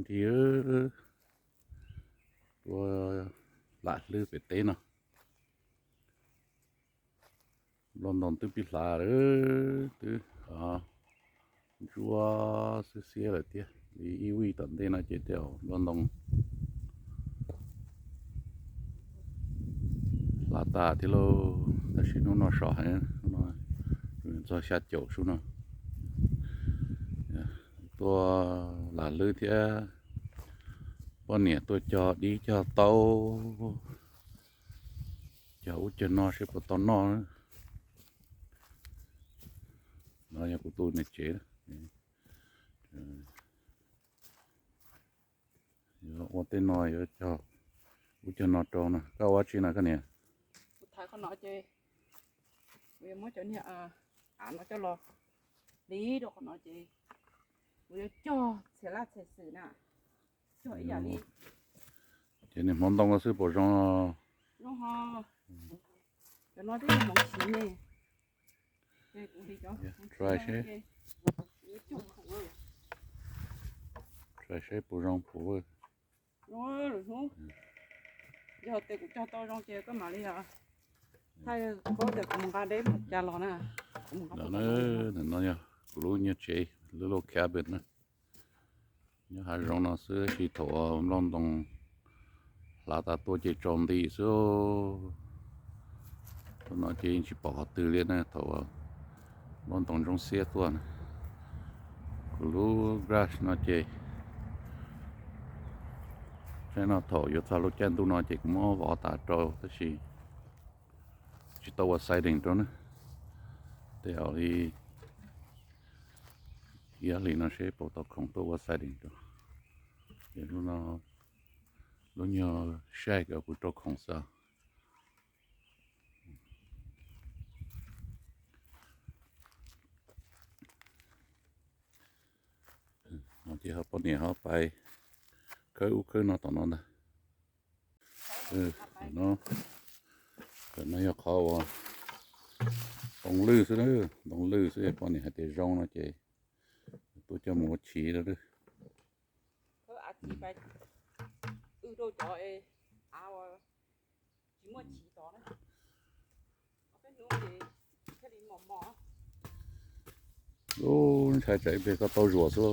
tig, tua lam hlwb pem teb no. Nplooj ntoo twb pib hlav lawm, twb ntsuab xiab xiab lawm thiab. Li ib vij tom ntej no ces tej zaum nplooj ntoo hlav tas thiab lauj. Tab sis hnub no sov heev, hnub no txog xya caum sub no. Tuaj lam hlwb thiab, poj niam tuaj cog dib cog taub, cog ub cog no seb puas tau noj. No yog kuv tus niam tsev. Yuav ua tej no yuav cog ub cog no rau no. Koj ua tsi na koj niam? Kuv thaiv qhov no ces kuv yuav muab cov niag av no coj los hliv rau qhov no ces kuv yuav cog txhia laj txhia xwm na. Cog ib yam li ces niag hmoov ntoo no xwb puas zoo? Zoo ho. Cov no twb yog hmoov siv ne. Ces kuv hliv cov hmoov siv no ces kuv yuav cog khoom. Try seb puas zoo puas vwj. Zoo lwm hnub. Yog tias kuv cog tau zoo ces koj mam li os. Thaij kuv paub tias kuv mus nqa deb mus cas los na. Kuv mus nqa Ntawm no yog kuv lub nyuag tsev, lub lub cabin na. Nyob hav zoov no xwb, tab sis thaum uas nplooj ntoo hlav tas tuaj ces tsaus nti xwb. Thaum no ces yeej tsis pom qhov twg li na, thaum uas nplooj ntoo ntsoov xiab tuaj na. Kuv lub garage no ces, tseeb no thaum yuav txog lub caij ntuj no ces kuv muab vov tas rau, tab sis tsis tau ua siding rau na. Tej zaum li ib ob hlis no seb puas tau khoom tuaj ua siding rau. Ces lub no, lub nyuag shed uas kuv rau khoom xwb. No ces ho poj niam ho pais khawb ub khawb no tom no ntag. No, no yog qhov uas ntoo lwj xwb, ntoo lwj xwb, poj niam hais tias zoo no ces tuaj coj mus ua chiv lawm. Khawb av chiv pais w rau cov av uas tsis muaj chiv tod na. Ob peb hnub ces thiaj li mos mos. Ub, ntshai tsam ib pliag koj tau zuam xwb.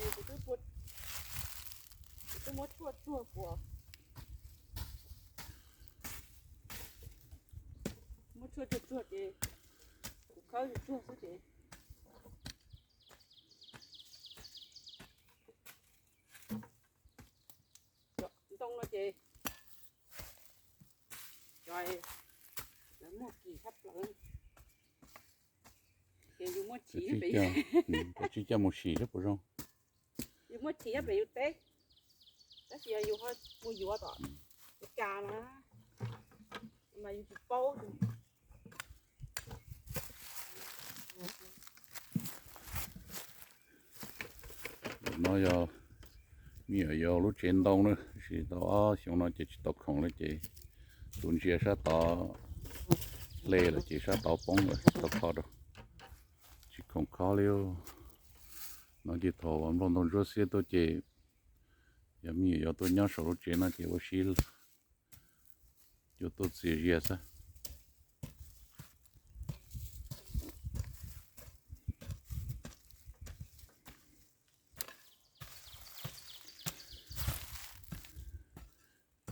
Es kuv twb, kuv twb muab tshuaj tsuag kuv, muab tshuaj tsuag tsuag ces kuv khawb tsuag xwb ces ntoo no ces cov muag kim tshaj plaws ces yus muaj chiv pem, yus muaj chiv pem yus teb, tab sis yog yus ho mus yuav tom Meskas na mas yus tsis paub. No yog, me nyuam yaus lub tsev ntoo na, tab sis tau ob xyoo no ces tsis tau khoom li ces tus ntsia sab tod hle lawm ces sab tod poob lawm tsis tau kho rau. Tsis khoom kho li. No ces thaum nplooj ntoo ntsuab xiab tuaj ces yog me nyuam yaus tuaj nyob saum lub tsev no ces ua si, yuav tuaj txias zias xwb.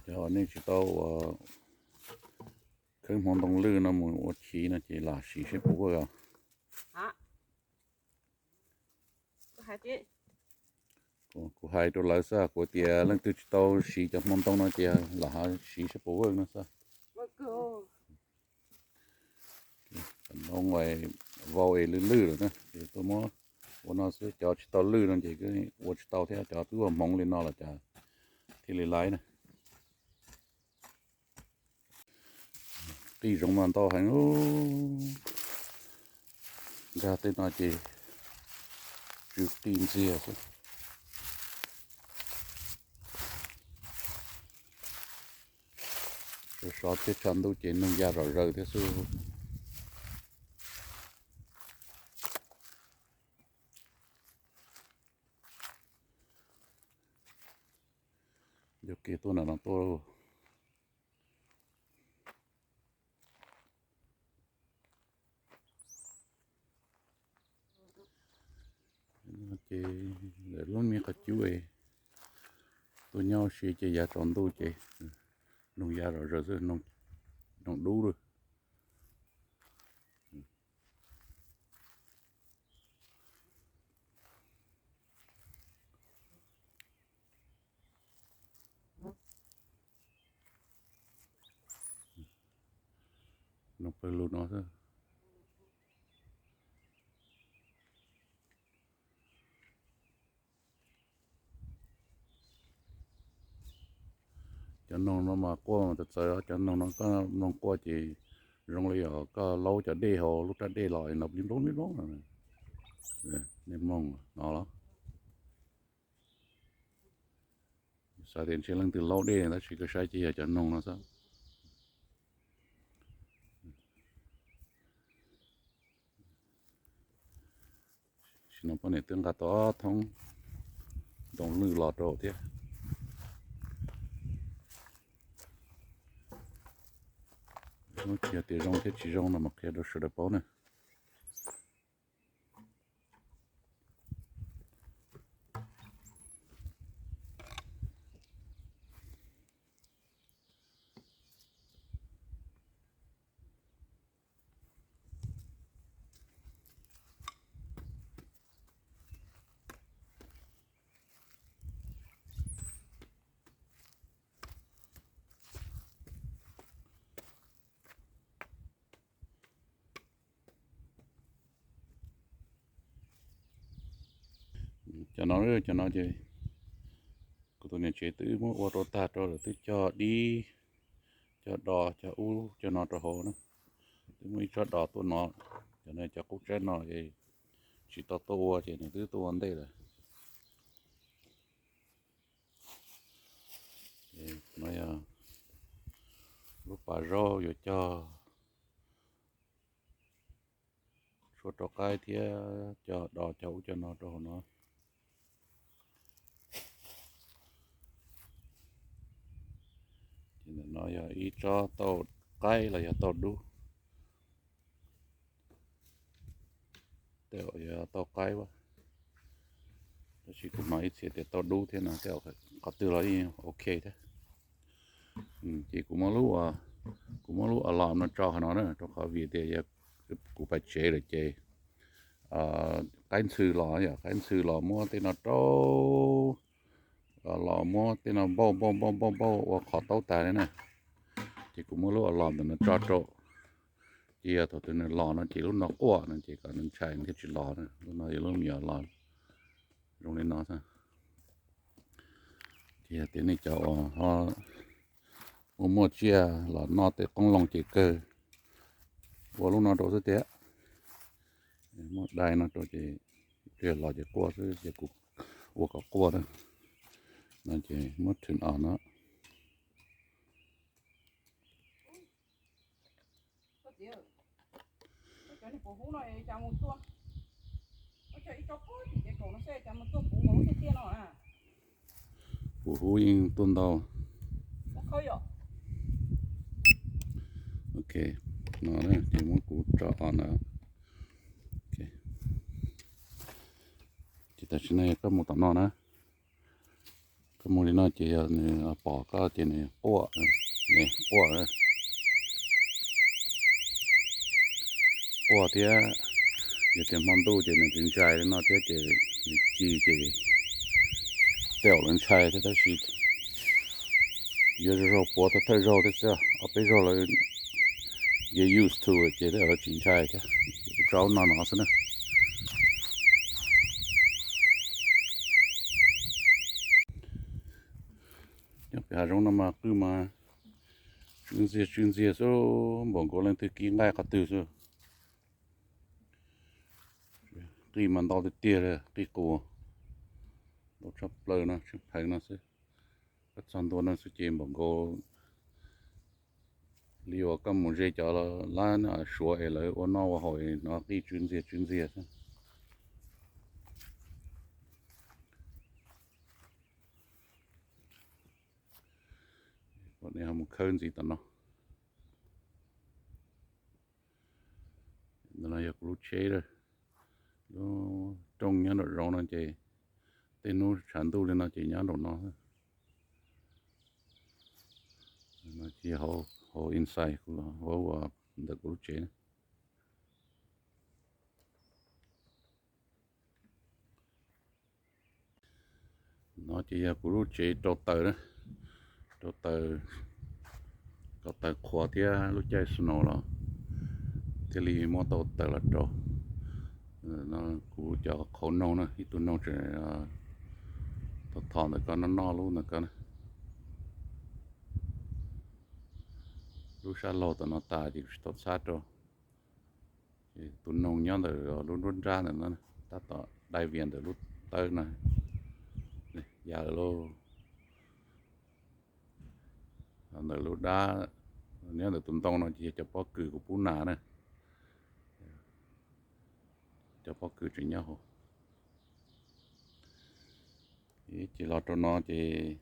Cov nej tsis tau ua khawb hmoov ntoo lwj no mus ua chiv no ces lam siv seb puas vwj os. Kuv hais rau lawv xwb, kuv tias leej twg tsis tau siv cov hmoov ntoo no ces lam ho siv seb puas vwj no xwb. Ntoo vau es lwj lwj lawm na ces tuaj muab ua no xwb, cov tsis tau lwj no ces ua tsis tau thiab, cov twb ua hmoov li no los cas thiaj li laiv na. Qij zoov mas ntau heev. Nkag tej no ces tsw qij ntxiag xwb. Sov sov thiab tshav ntuj ces neeg ya zom zaws thiab xwb. Cov kev tuaj nram no tuaj. Ces lawv lub me qhov cub es tuaj nyob si ces yav tsaus ntuj ces noog ya zom zaws xwb, noog dub lawm. Noog pawg lug no xwb. Cov noog no mas quaj mas txawv txawv, cov noog no koj mloog quaj ces zoo li os koj laub cov dej hauv lub raj dej los no plig nplob plig nplob no. Nej mloog no los. Xav tias ntshe leej twg laub dej tab sis koj saib ces yog cov noog no xwb. Sim no poj niam twb nqa tau ob thoob ntoo lwj los rau thiab. Tsis yog tias zoo thiab tsis zoo no mas qhia rau sawv daws paub na. Cov no, cov no ces kuv tus niam tsev twb muab ua rau tag rau lawm, twb cog dib, cog dos, cog ub cog no rau hauv na. Twb muaj ib tsob dos tuaj no, cov no cov qub tsaib no es tsis tau tuaj ua ces nws twb tuaj ua ntej lawm. No yog lub pas zaub yuav cog tshuaj rau qaib thiab cog dos cog ub cog no rau hauv no. Ces ntawm no yog ib tsob tauj qaib los yog tauj dub. Tej zaum yog tauj qaib ua, tab sis kuv hnov ib txhia tias tauj dub thiab no, tej zaum qhov twg los yeej ok thiab. Ces kuv muab lub, kuv muab lub alarm no tso qhov no na, rau qhov vim tias yog kuv pais tsev lawm ces qaib ntxhw los, yog qaib ntxhw los muab tej no rau, los muab tej no npauj npauj npauj npauj npauj ua qhov taub tas li na. Ces kuv muab lub alarm ntawm no tso rau, ces yog thaum twg nws los no ces lub no quaj no ces kom nws ntshai thiaj tsis los na. Lub no yog lub me alarm zoo li no xwb. Ces yog tias nej cov uas ho muaj muaj tsiaj los noj tej qoob loo ces kawg ua lub no rau xwb tiag. Muab dai no rau ces los ces quaj xwb, ces kuv ua kom quaj na. No ces muab turn on no. Puv hub yeej tuaj ntau. Ok, no ces muab kuv tso on na. Ces tam sim no yog koj mus tom no na, koj mus li no ces yog nws pom koj ces nws quaj, nws quaj, quaj thiab. Yog tias hmo ntuj ces nws tsis ntshai li no thiab ces nws ci ces tej zaum lawv ntshai thiab, tab sis yuav zaug zaug puav thawj zaug thiab xwb, ob peb zaug lawv get used to ces tej zaum lawv tsis ntshai thiab. Kuv tso no no xwb na. Nyob pem hav zoov no mas qwj mas tsw ntxiag tsw ntxiag xwb, npaum nkaus leej twg kib nqaij qhov twg xwb. Qij mas ntau tiag tiag li, qij qus ntau tshaj plaws no, tshaj plaws no xwb. Koj txog ntua no xwb ces npaum nkaus li uas koj mus ze cov lab suav es lawv ua noj ua haus es hnov qij tsw ntxiag tsw ntxiag xwb. Kom nej ho mus khawb ntxiv tom no. Ntawm no yog kuv lub tsheb lawm. Lub rooj nyob nraum zoov no ces tej hnub tshav ntuj li no ces nyob nraum no. No ces hauv inside, hauv ntawm kuv lub tsev na. No ces yog kuv lub tsev rau taws na, rau taws, kom taws qhuav thiab lub caij snow los thiaj li muab tau taws los rau. No kuv cov qhauv noog na, ib tug noog tseem thom thom ntawm ko, noj noj lub ntawm ko na. Lub sab laug tom no tas ces kuv tsis tau txhab rau. Ces tus noog nyob ntawm lub nruab nrab ntawm no, tab tom dai vias ntawm lub tawb no, ya lawm lauj. Ntawm lub dab, nyob ntawm tus ntoo no ces yog cov pob kws kuv pub nas na. Cov pob kws tseem nyob hauv. Ces los rau no ces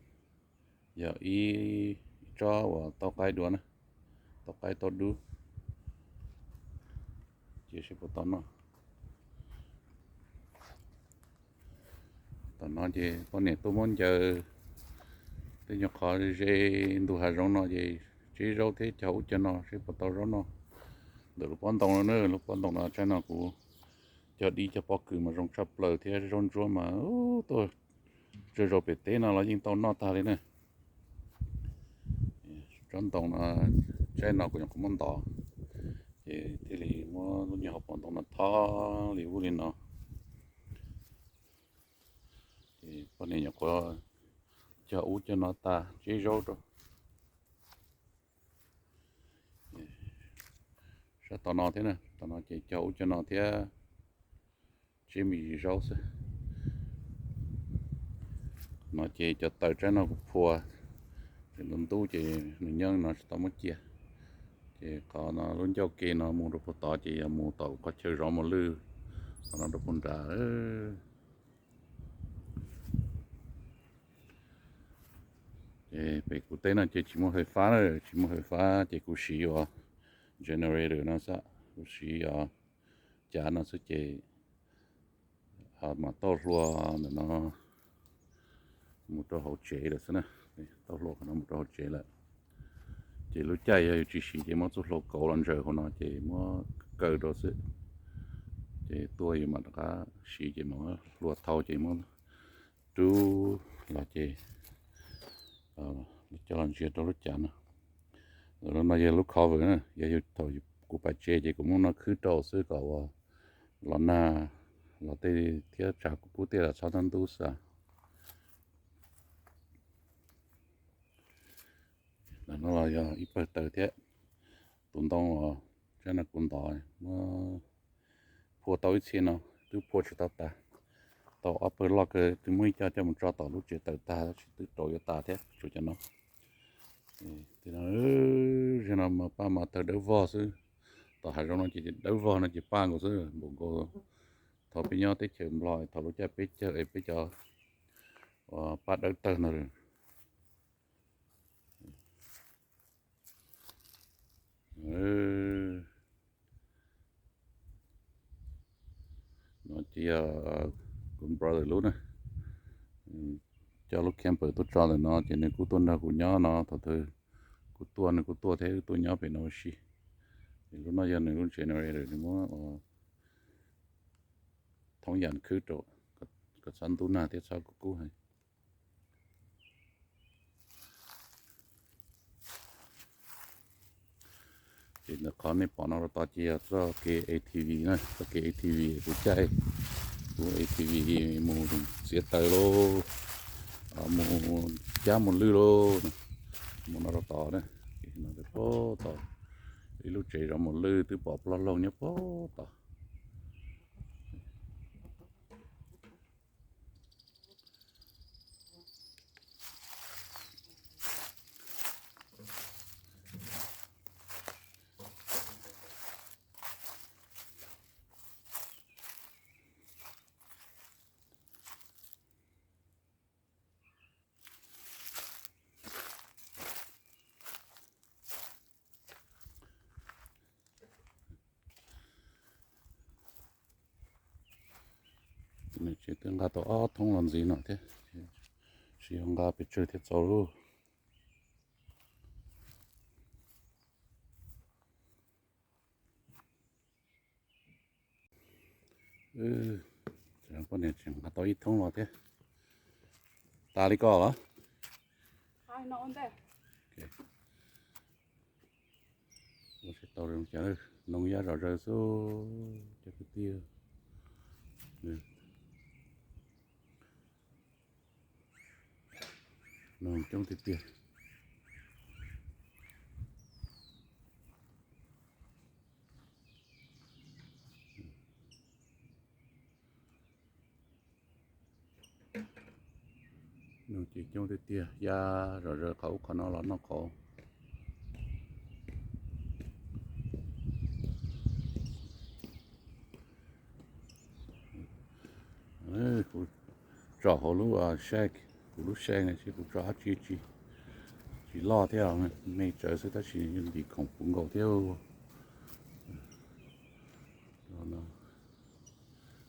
yog ib tsob uas tauj qaib dua na, tauj qaib tauj dub. Ces seb puas tau noj. Tom no ces poj niam tuaj muab ncaws tej nyuag qhov ze ntug hav zoov no ces tseb zaub thiab cog ub cog no seb puas tau zaub noj. Ntawm lub pob ntoo no na, lub pob ntoo no tsaib no kuv cog dib cog pob kws mas zoo tshaj plaws thiab zaub ntsuab mas tuaj tsawg zaus pem teb no los yeej tau noj tag li na. Tsob ntoo no, tsaib no kuv nyuam qhuav muab ntov, ces thiaj li muab lub nyuag hauv paus ntoo no thob li ub li no. Ces poj niam nyuam qhuav cog ub cog no tas tseb zaub rau. Sab tom no thiab na, tom no ces cog ub cog no thiab tseb me ntsis zaub xwb. No ces cov taws tsaib no kuv phua, ces ntub ntub ces nws nyob no tsis tau muab cia. Ces qhov no lub ncauj ke no mus rau puag tod ces yog mus tom qhov chaw zov mos lwj, qhov no rau puag nrad. Ces pem kuv teb no ces tsis muaj fais fab na, tsis muaj fais fab ces kuv siv ua generator no xwb, kuv siv ua cav no xwb ces mam tauj hlua ntawm no mus rau hauv tsev lawm xwb na. Tauj hlua qhov no mus rau hauv tsev lawm. Ces lub caij yog yus tsis siv ces muab txuj hlua kauv los ntsaws hauv no ces muab kaw rau xwb. Ces tuaj yus mam rov qab siv ces mam hlua thau ces muab rub los ces coj los ntsia rau lub cav no. No yog lub cover na, yog yus thaum kuv pais tsev ces kuv muab no khwb rau xwb kom ua los nag los tej thiab tshav kub kub tej los txhob tab ntub xwb. Ntawm no los yog ib pawg taws thiab. Tus ntoo os, tsaib no kuv ntov muab phua tau ib txhia no, twb phua tsis tau tas. Tau ob pawg loj kawg, twb muab ib co coj mus tso tom lub tsev taws tag tab sis twb rau yuav tas thiab, tshuav cov no. Tej no, zaum no mas paj mas tawg dawb vog xwb. Tom hav zoov no ces dawb vog no ces paj nkaus xwb, npaum nkaus thaum peb nyob teb chaws Nplog thaum lub caij peb caug es peb cov paj dawb tawg ntag. No ces yog kuv brother lub na, coj lub camper tuaj tso ntawm no ces nws kuj tuaj nrog kuv nyob no, thaum twg kuv tuaj nws kuj tuaj thiab, wb tuaj nyob pem no ua si. Ces lub no yog nws lub generator, nws muab thoob yam khwb rau kom txhob ntub nag thiab txhob kub kub heev. Ces ntawm qhov nej pom no rau tod ces yog txoj kev A T V na, txoj kev A T V kuv caij kuv A T V mus txiav taws lauj, mus cab mus lwj lauj, mus no rau tod na. Puag tod, ib lub tsev zov mus lwj twb pom ploj loog nyob puag tod. Nws tseem twb nqa tau ob thoob los ntxiv no thiab, tsis yog nqa pes tsawg thiaj txaus lauj. Poj niam tseem nqa tau ib thoob los thiab. Tas li ko los? Ua tsis tau zoo cas, noog yaj zom zaws xwb cov kwv tij. Noog coob tiag tiag. Noog ces coob tiag tiag, yaj zom zaws qhov ub qhov no los noj qhauv. Kuv tso hauv lub shed, kuv lub shed ne, kuv tso dab tsi tsis loj thiab, me tsawv xwb tab sis ntim khoom puv nkaus thiab.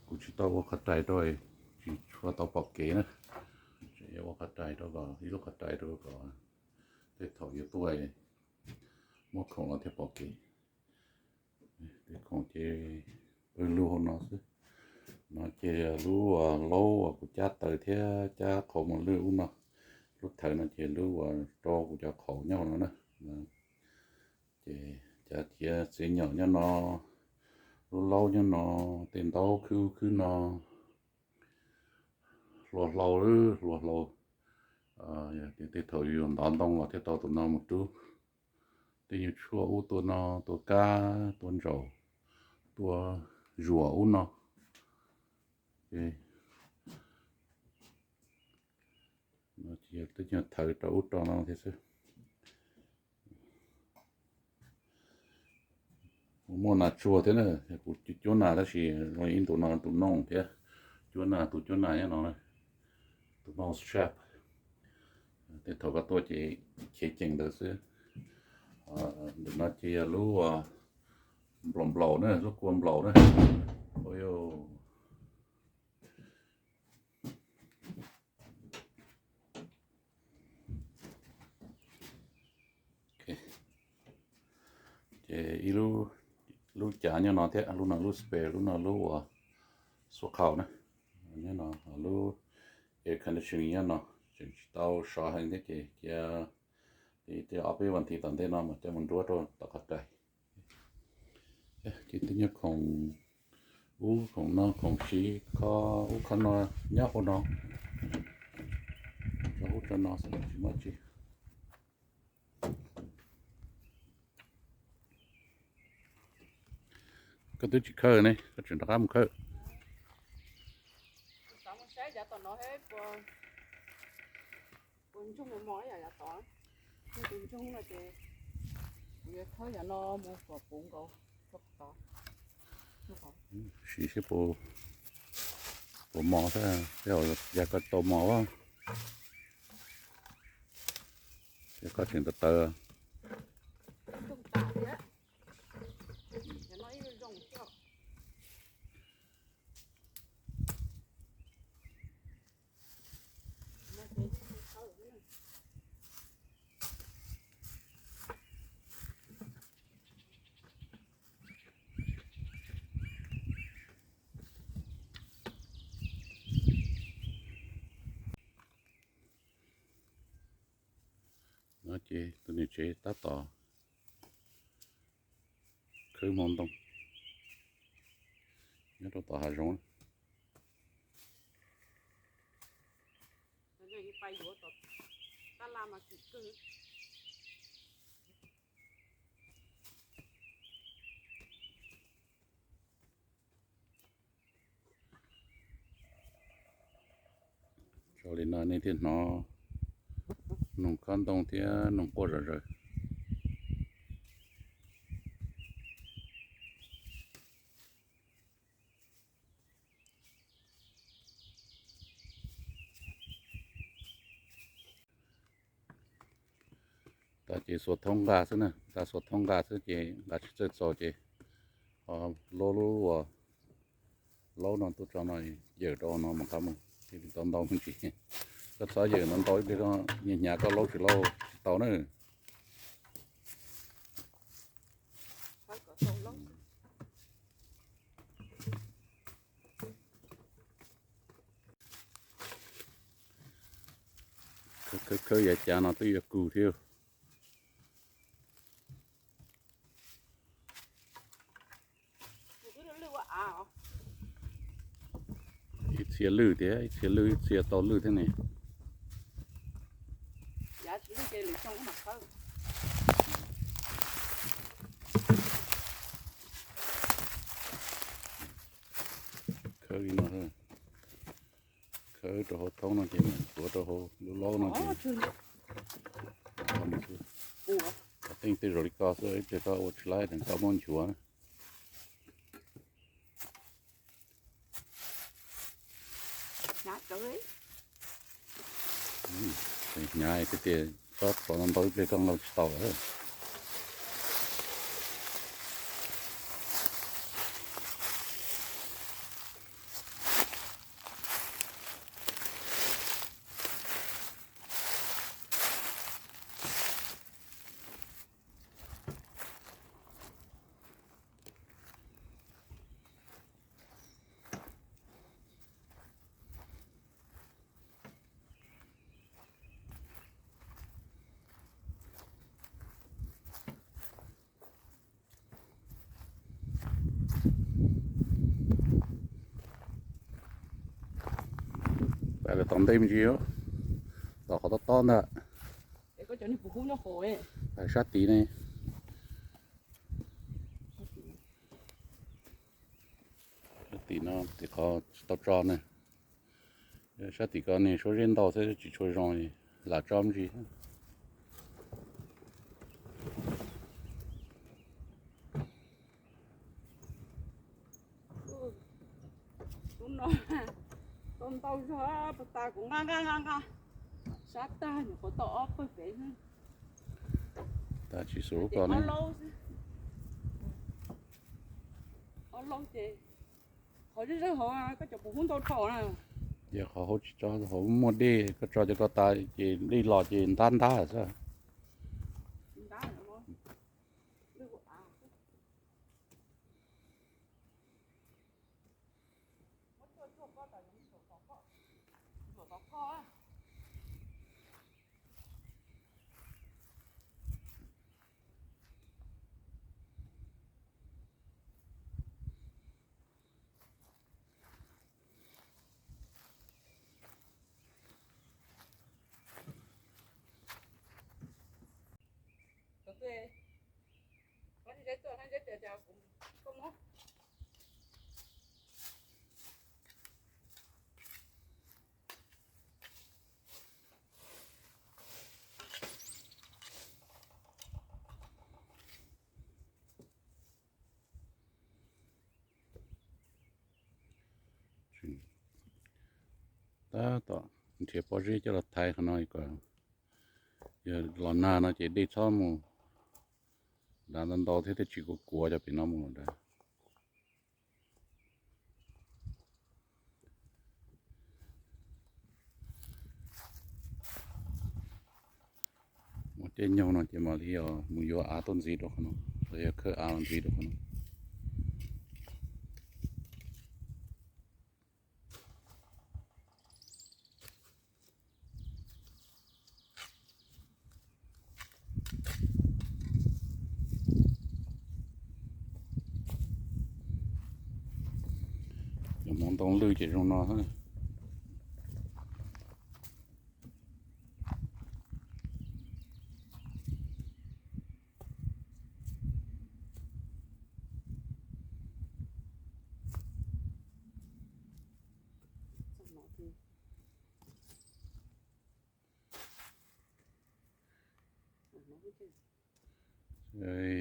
Kuv tsis tau ua qhov rais rau, tsis tshua tau pom kev na. Tseem yuav ua qhov rais rau kom, ib lub qhov rais rau kom tej thaum yuav tuaj muaj khoom los thiaj pom kev. Tej khoom ces pawg lug hauv no xwb. No ces lub laub uas kuv cab taws thiab cab qhauv mos lwj ub no. Lub thawv no ces lub uas rau kuv cov qhauv nyob hauv no na. Ces cov txiav nyom nyob no, lub laub nyob no, tej ntaub khwb ub khwb no, hlua hlau, hlua hlau. Tej thaum yus ntov ntoo los thiaj tau tus no mus rub. Tej nyuag tshuaj ub tua no, tua kab, tua ntsaum, tua zuas ub no. Tej nyuag thawv rau ub rau no thiab xwb. Kuv muaj nas tsuag thiab na, kuv cuab nas tab sis ib ntus no tus nooj thiab, cuab nas, tus cuab nas nyob no, tus mouse trap. Tej thaum koj tuaj ces khiav ceem ntawd xwb. Ntawm no ces yog lub nplaum nplaum na, lub kua nplaum na. Ces ib lub cav nyob no thiab, lub no lub spare, lub no lub uas xuab qhau na. Nyob no lub air conditioning nyob no, tseem tsis tau sov heev thiab ces cia li ob peb vas thiv tom ntej no mas coj mus nruab rau tom qhov rais. Ces tej nyuag khoom ub khoom no, khoom siv kho ub kho no nyob hauv no, tso ub tso no xwb tsis muaj tsi. Koj twb tsis khawb ne, koj tseem rov qab mus khawb. Siv seb puas mos thiab, yog koj tau mos, yog koj tseem tawv tawv. No ces tus niam tsev tab tom khwb hmo ntoo nyob rau tom hav zoov. Tso li no nej thiaj hnov noog khob ntoo thiab noog quaj zom zaws. Tas ces xuas thoob nqa xwb na, tas xuas thoob nqa xwb ces nqa tsis txawj txaus ces ho lub lub uas laub no tuaj tso no, yawm rau no mas qab mus, tau ntau me ntsis. Koj txhob yawm ntau ntau ib pliag koj nyias hnyav koj laub tsis laub tsis tau na. Khawb yav cav no twb yuav kug thiab. Ib txhia lwj tiag, ib txhia lwj, ib txhia tau lwj thiab ne. Khawb li no, khawb rau hauv thoob no ces mus ntxuav rau hauv lub laub no ces. Teej tej zaum li ko xwb, ib pliag koj ua tsis laib ces koj muab nchuav. Hnyav tiag tiag, txhob tso ntau ib pliag koj nqaus tsis tau lawm. Pais lawm tom ntej me ntsis, tom qhov tob tob ntag. Sab tid ne. Sab tim no tim qhov tsis tau tso ne. Sab tim ko ne suab zeb ntau thiab tsis tshua zoo, lam tso me ntsis. Ub no, tau ntau zog, puas tas kuv nqa nqa nqa nqa, sab tag nyuam qhuav tau ob pawg pem xwb. Tas tsis xus koj ne. Ob laub ces qhov zeb zeb hauv koj cov pus hub ntau dhau na. Ces qhov hauv tsis tso, hauv muaj dej, koj tso cov ko tas ces dej los ces ntab ntab xwb. Tab tom nrhiav pob zeb coj los thaiv qhov no kom yog los nag no ces dej txhob mus dav ntau ntau thiab tej tsis kuav kuav cov pem no mus lawm. Muaj tej nyoog no ces mam li mus yuav av tuaj ntxiv rau qhov no, los yog khawb av los ntxiv rau qhov no. Cov hmoov ntoo lwj ces zoo no.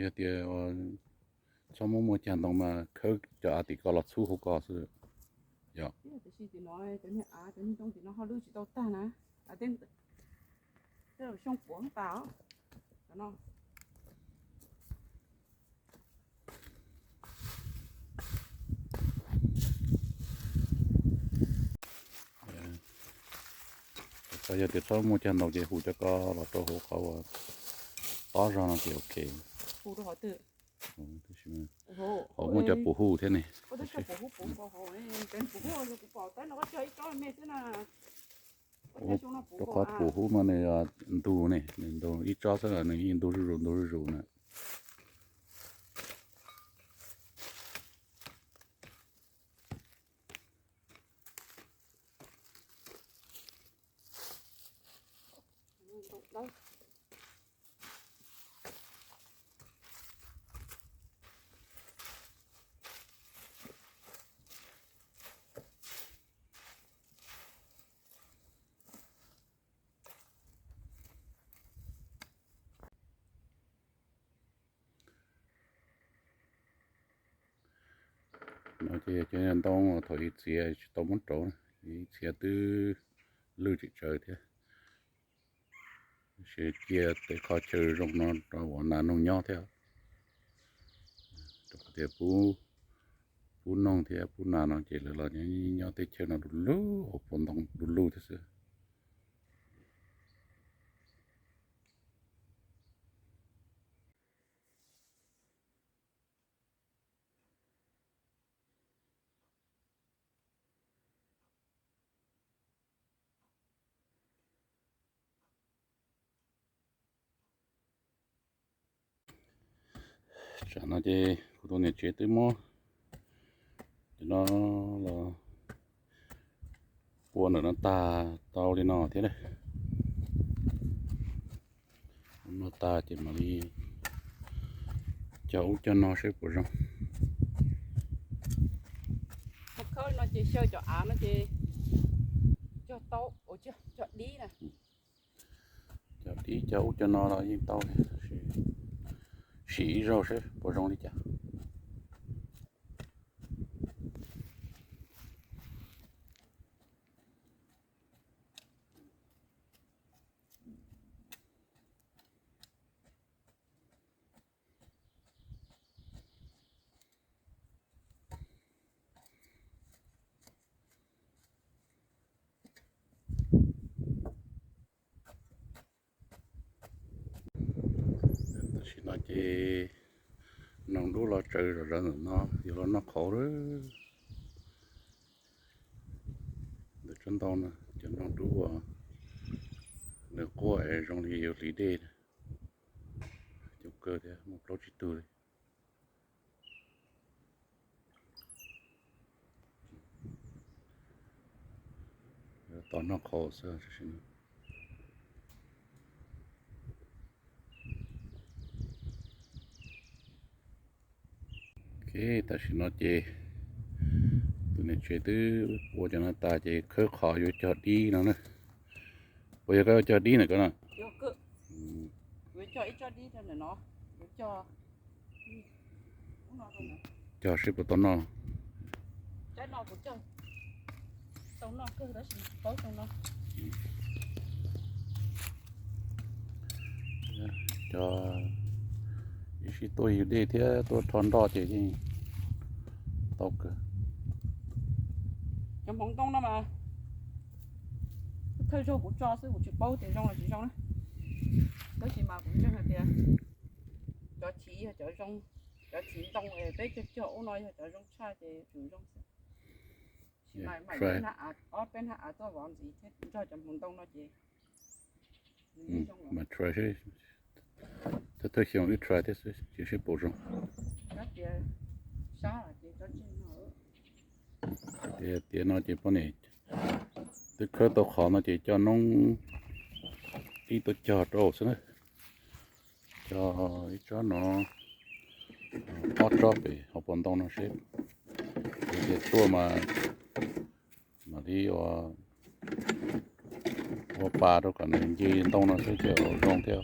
Yog tias txhob muab muaj cag ntoo mas khawb cov av tim ko los txhub hauv ko xwb. Yog. Tiam sis tim no cov niag av cov niag ntoo tim no ho lwj tsis tau tag na. Av tej xyoo puav tas os. Cov no. Yog tias txhob muaj cag ntoo ces hu cov ko los rau hauv qhov uas tob zog no ces ok. Hauv muaj cov pum hu thiab ne. Rau qhov pum hu mas nws ntug ne, nws ntug ib tsob xwb nws ntug zuj zus ntug zuj zus na. No ces cov ntoo thaum ib txhia tsis tau muab rauv, ib txhia twb lwj tsis tsawv thiab. Sis cia tej qhov chaw zoo no rau ua nas noog nyob thiab. Rau qhov tias pub noog thiab pub nas no ces lawv los nyob teb chaws no du lug, hauv paus ntoo du lug thiab xwb. Tsam no ces kuv tus niam tsev twb muab cov no los pua ntawm no tag tau li no thiab. Ua no tag ces mam li cog ub cog no seb puas zoo. Khawb no ces xyaw cov av no ces cog tau, cog dib na. Cog dib cog ub cog no los yeej tau, sim ib zaug seb puas zoo li cas. Tam sim no ces noog dub los tsaws zom zaws ntawm no, yuav los noj qhauv lawm. Ntawm tsob ntoo no cov noog dub uas nws quaj es zoo li yuav hliv dej, coob kawg thiab muaj plaub tsib tug li. Tos noj qhauv xwb. Ok, tam sim no ces tus niam tsev twb ua cov no tas ces khawb qhov yuav cog dib no na. Puas yog koj cog dib na koj na? Cog seb puas tau noj. Cog ib sij tuaj yug dej thiab tuaj rho nroj ces yeej tau kawg. Cov hmoov ntoo no mas thawj zaug kuv tso xwb kuv tsis paub tias zoo los tsis zoo na. Tab sis mas kuv ntseeg hais tias cov chiv yog cov zoo, cov chiv ntoo es peb cog cog ub no yog cov zoo tshaj ces tsuas zoo xwb. Sis mas ob peb hnab av tuaj vov ntxiv thiab nrog cov hmoov ntoo no ces mas try, thawj xyoo wb try thiab xwb ces seb puas zoo. Tias no ces poj niam twb khawb tau qhov no ces coj noob ib tuaj cog rau xwb na. Cog ib tsob no, ob tsob pem hauv paus ntoo no seb, tias tuaj mas mam li ua pas rau kom nws nce ntoo no seb ces ua zoo thiab.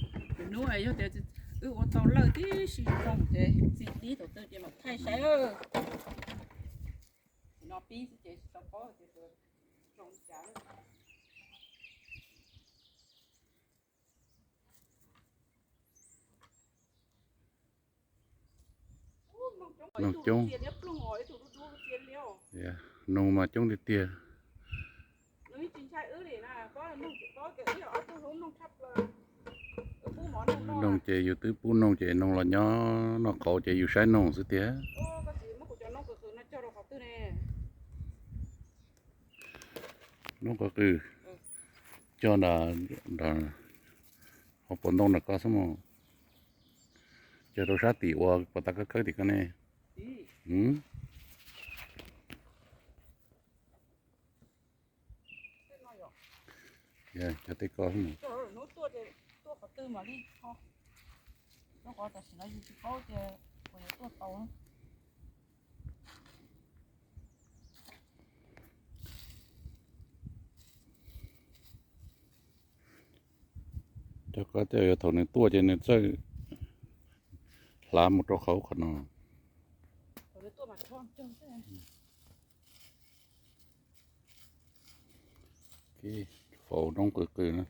Hnub yog tias wb ua tau lawj tib si zoo ces txi dib thaum twg ces mam thaij saib. Tam no pib xwb ces tsis tau paub tias zoo li cas. Noog coob, noog mas coob tiag tiag. Noog ces yus twb pub noog ces noog los nyob noj qauv ces yus saib noog xwb tiag. Noob qw qw cog nram hauv paus ntoo nram ko xwb mus. Cog rau sab tim ua pas tas kawb kawb tim ko ne. Cog tej ko. Cog ko tej yuav thaum nws tuaj ces nws txawj hlav mus rau qhov qhov no. Faus noob qw qw na.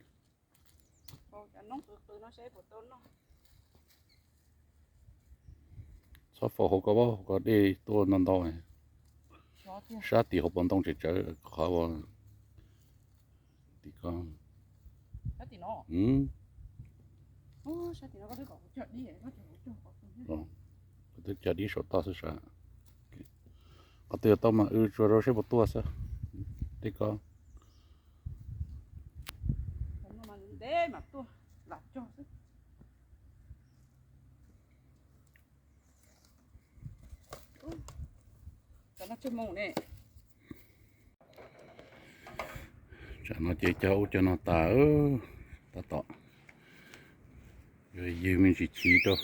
Txhob faus hauv ko, hauv ko dej tuaj ntau ntau. Sab tim hauv paus ntoo tseem tsawv qhov uas tim ko. Kuv twb cog dib saum toj xwb sas. Qhov twg tau mas wb tsuas rau seb puas tuaj xwb. Tej ko. Tsam no ces cog ub cog no tas, tab tom ywg me ntsis chiv rau.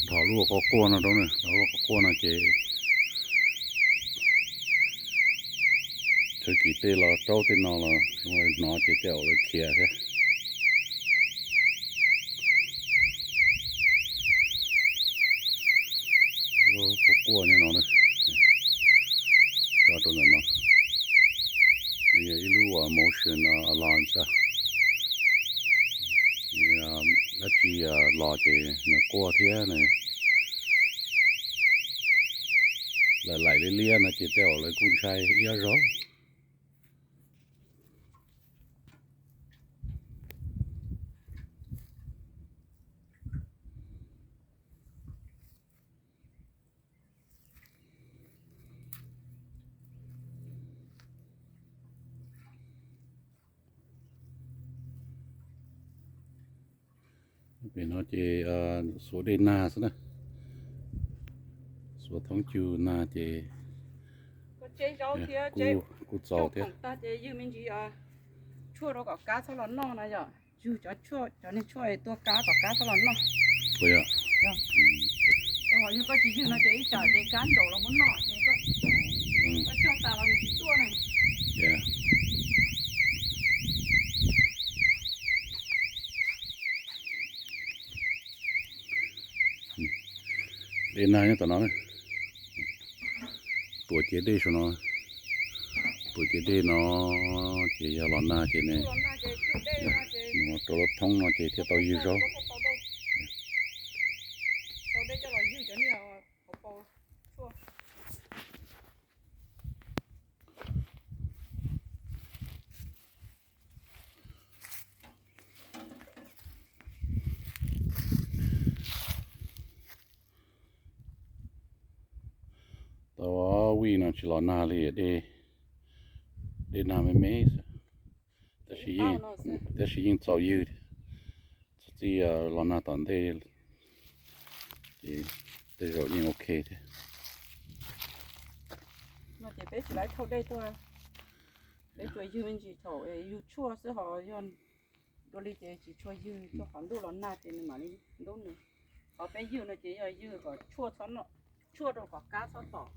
Dhos lub qhov quaj no rau, dhos lub qhov quaj no ces thawj kis tej los raub tej no los hnov ces tej zaum lawv khiav thiab. Lub qhov quaj nyob no, tso rau ntawm no. Nws yog ib lub uas motion alarm xwb. Dab tsi los ces nws quaj thiab nws laim laim liab liab no ces tej zaum lawv kuj ntshai ib ob zaug. Pem no ces xuas dej nag xwb na, xuas thoob cug nag ces kuj txaus thiab. Tshuaj rau kom kab txhob los noj na yom. Yug cov tshuaj, cov niag tshuaj tua kab kom kab txhob los noj. Yog koj tsis yug no ces ib tsam ces kab ntsaum los muab noj ces koj cog tas los nws tsis tuaj na. Dej nag nyob tom no, tuam ciav dej saum no, tuam ciav dej no ces yog los nag ces nws mus rau lub thoob no ces thiaj tau ywg zaub. Tau vij no tsis los nag li, dej nag me me xwb, tab sis yeej txaus ywg thiab. Txhob txij los nag tom ntej ces tej zaum yeej ok thiab. No ces peb tsis lawv thauj dej tuaj, peb tsuas ywg me ntsis thaum yug tshuaj xwb, ho yog dua li ces tsis tshua ywg, tshuaj qhov ntuj los nag ces nws mam li ntub nws. Qhov peb ywg no ces yog ywg kom tshuaj txhob noj, tshuaj rau kom kab txhob tom,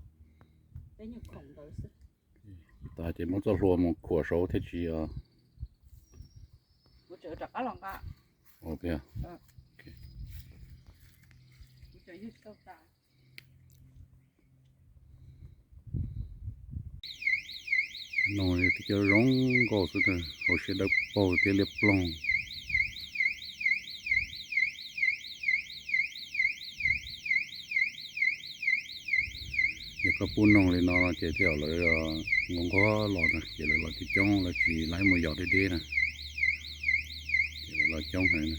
peb nyuag khoom ntawd xwb. Tas ces muab txoj hlua mus khuam saud thiaj tsis. Kuv tseem rov qab los nqa. Kuv tseem ywg tsis tau tas. No tib co zoo nkauj xwb, hauv siab dawb paug thiab liab ploog. Yog koj pub noog li no no ces tej zaum lawv nquag nquag los na, ces lawv los coob coob, lawv tsis laib mus yos deb deb na. Ces lawv los coob heev na.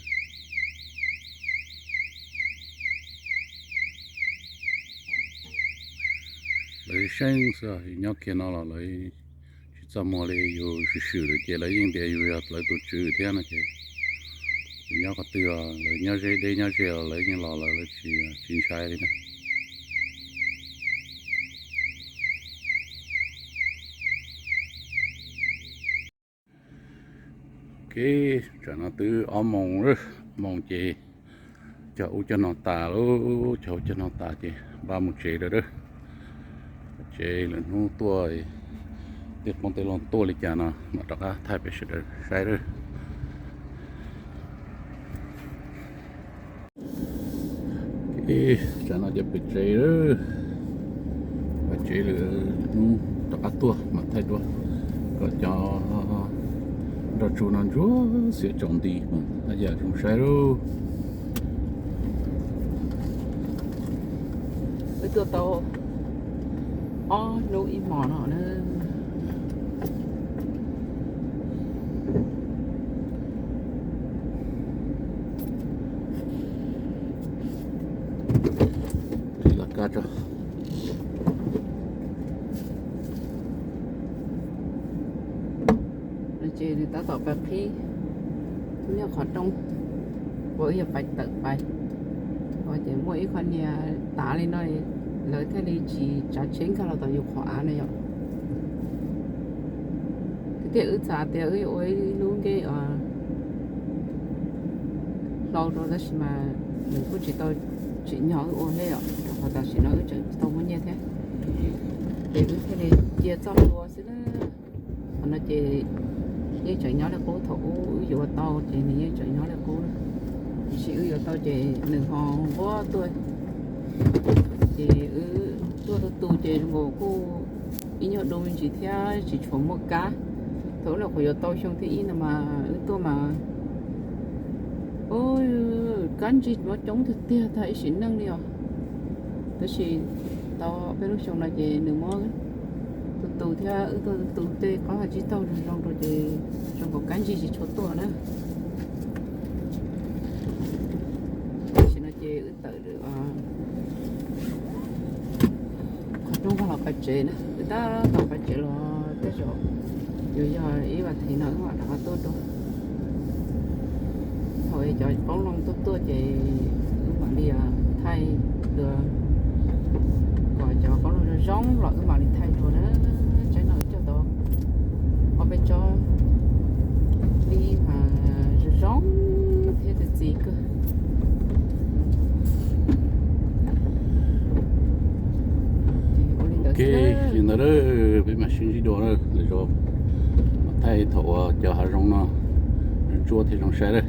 Lawv seeb xwb, yus nyob kiag no los lawv tsis txaj muag li, yus swm swm lawm ces lawv yeej tias yus yog lawv tus tswv thiab no ces yus nyob qhov twg los lawv nyob ze deb nyob ze los lawv yeej los lawv, lawv tsis, tsis ntshai li na. Ok, tsam no twb ob moos lawm, moos ces cog ub cog no tas lawm, cog ub cog no tas ces npaj mus tsev lawm. Tsev lwm hnub tuaj, tej qoob tej loo tuaj li cas no mam rov qab thaij peb sawv daws saib lawm. Tsam no ces pem tsev lawm, pem tsev lwm hnub rov qab tuaj mam thaij dua, kom cov nroj tsuag no ntsuab xiav tsaus nti mas haj yam zoo saib lawm. Wb tuaj tau ob hnub ib hmos no na. Los kaj tso. Ces nws tab tom pais qhib nyob qhov rooj uas wb yog pais tawm pais, ces muaj ib qho niag tav li no, lawv thiaj li tsis tsav tsheb nkag los tom yus qhov av na yom. Tiam sis wb xav tias wb yuav ua ib lub nkev hlau rau tab sis mas nws kuj tsis tau tsim nyog wb ua thiab yom, rau qhov tam sim no wb tseem tsis tau muaj nyiaj thiab, ces wb thiaj li cia txoj hlua xwb na. Qhov no ces yeej tseem nyob li qub, thaum ub wb yuav tau ces nws yeej tseem nyob li qub, tiam sis wb yuav tau ces nws ho nquag tuaj, ces wb tuaj tu tu ces zoo nkaus kuj ib nyuag du me ntsis thiab tsis tshua muaj kab. Thaum wb nyuam qhuav yuav tau xyoo thib ib no mas wb tuaj mas kab ntsig muab coob tiag tiag tag ib sim neej li os. Tab sis tau peb lub xyoo no ces nws muab tu tu thiab wb tuaj tu tu tej qoob haj tsib taug zoo zoo rau ces zoo nkaus kab ntsig tsis tshua tuaj na. Tam sim no ces wb tawm qhov rooj los pais tsev na, wb tab tom pais tsev los tej zaum yuav yog ib vas thiv no wb mam rov qab tuaj dua. Thaum cov qoob loo tuaj tuaj ces wb mam li thaij dua, kom cov qoob loo zoo zoo los wb mam li thaij dua na. Tsaib no wb cog tau ob peb tsob li mas zoo zoo thiab txi txiv kawg. Ok, li ntawd peb mam sib ntsib dua lwm zaus, mam thaij thaum uas cov hav zoov no ntsuab thiab zoo saib lawm.